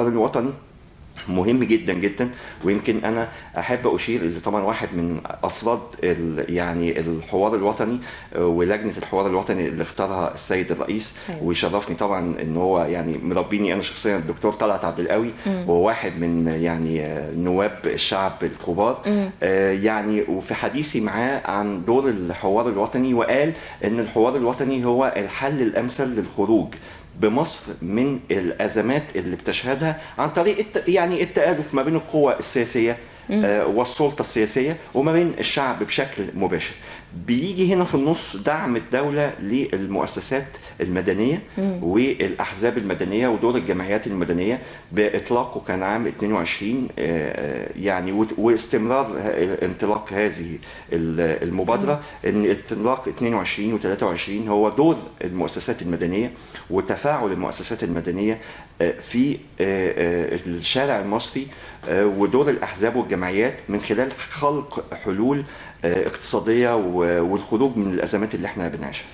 الحوار الوطني مهم جدا جدا. ويمكن انا احب اشير اللي طبعا واحد من افراد يعني الحوار الوطني ولجنه الحوار الوطني اللي اختارها السيد الرئيس. وشرفني طبعا ان هو يعني مربيني انا شخصيا الدكتور طلعت عبد القوي، وهو واحد من يعني نواب الشعب الكبار. يعني وفي حديثي معاه عن دور الحوار الوطني، وقال ان الحوار الوطني هو الحل الامثل للخروج بمصر من الأزمات اللي بتشهدها عن طريق يعني التآلف ما بين القوى السياسية والسلطة السياسية وما بين الشعب بشكل مباشر. بيجي هنا في النص دعم الدولة للمؤسسات المدنية والأحزاب المدنية ودور الجمعيات المدنية بإطلاقه كان عام 22، يعني واستمرار انطلاق هذه المبادرة. إن انطلاق 22 و23 هو دور المؤسسات المدنية وتفاعل المؤسسات المدنية في الشارع المصري ودور الأحزاب والجمعيات من خلال خلق حلول اقتصادية والخروج من الأزمات اللي احنا بنعيشها.